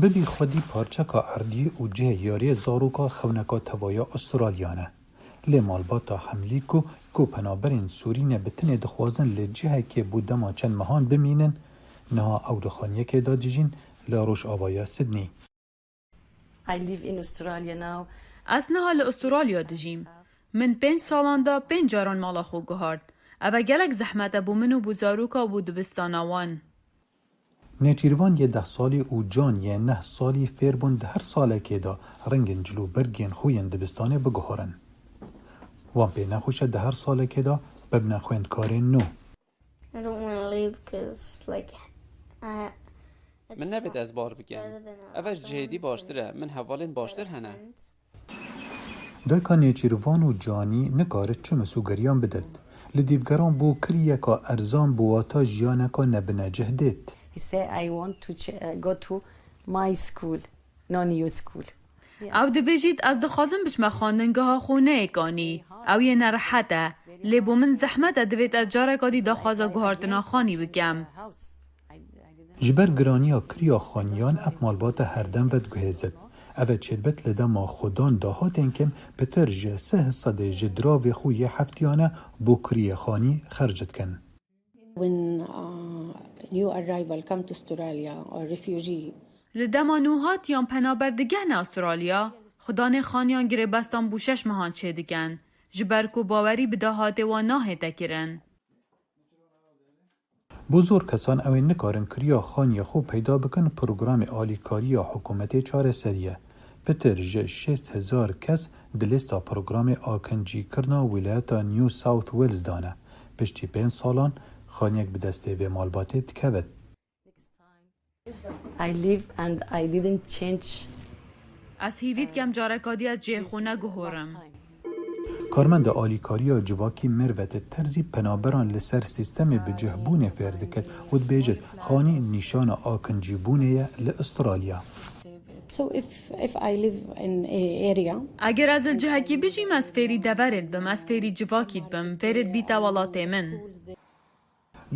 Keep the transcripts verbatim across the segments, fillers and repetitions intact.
Bibî xwedî parçeka erdiyê û cihê yariyê zaroka xewneka tevaya Astralya ne. Lê malbata Hemlî ku, ku penaberên Sûrî ne bi tinê dixwazin li cihekê bo dema çend mehan bimînin, niha ew di xaniyekê de dijîn li rojavaya Sydney. I live in Australia now. Ez niha li Astralya dijîm. Min pênc salan de pênc caran mala xwe guhart. Ev e gelek zehmet e bo min û bo zaroka û bo dibistana wan. Nêçîrvan yê deh salî û Can yê neh salî fêr bûn di her salekê de rengên cilûbergên xwe yên dibistanê biguherin. Wan pê nexweş e di her salekê de bibine xwendkarên nû. I don't want to leave because, like, I. Min nevêt ez bar bikim. Ev e ji cihêdî baştir e. Min hevalên baştir hene. Dayika Nêçîrvan û Canî nikarit çi misûgeriyan bidet. Li dîvgeran bo kiriyeka erzan bi wata jiyaneka nebinecih dêt. He said, I want to ch- uh, go to my school, no new school. Ew dibêjît, ez dixwazim biçime xwendingeha xwe neyêkanî. Ew yê nerehet e. Lê bo min zehmet e, divêt ez careka dî daxwaza guhartina xanî bikem. Ji ber giraniya kiriya xaniyan ev malbata herdem vediguhêzit. Ev e çêdibit li dema xwedan dahatên kêm pitir ji sih sedê ji diravê xwe yê heftiyane bo kiriyê xanî xerc dikin. When uh, new arrival come to Australia or refugee, Li dema nû hatiyan penaber digihne Astralya, xudanê xaniyan girêbestan bo şeş mehan çêdikin, ji ber ku bawerî bi dahatê wan nahête kirin. Bo zor kesan ew ê nikarin kiriya xaniyê xwe peyda bikin, programê alîkariya hikûmetê çareserî ye. Pitir ji şêst hezar kes di lêsta programê akincîkirina wîlayeta New South Wales de ne. Piştî pênc salan xaniyek bi destê vê malbatê dikevit. I live and I didn't change. Ez hîvî dikem careka dî ez cihê xwe neguhorim. Karmenda alîkariya civakî Merve Terzî penaberan li ser sîstemê bicihbûnê fêr dikit û dibêjit, xanî nîşana akincîbûnê ye li Astralya. So if if I live in a area, Eger ez li cihekî bijîm, ez fêrî deverê dibim, ez fêrî civakî dibim, fêrê dibîte welatê min.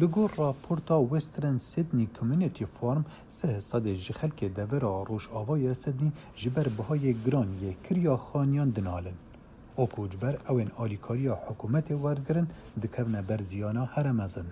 Li gor raporta Western Sydney Community Forum, sih sedê ji xelkê devera rojavaya Sydney ji ber bihayê giran yê kiriya xaniyan dinalin. A koçber ew ên alîkariya hikûmetê werdigirin dikevine ber ziyana here mezin.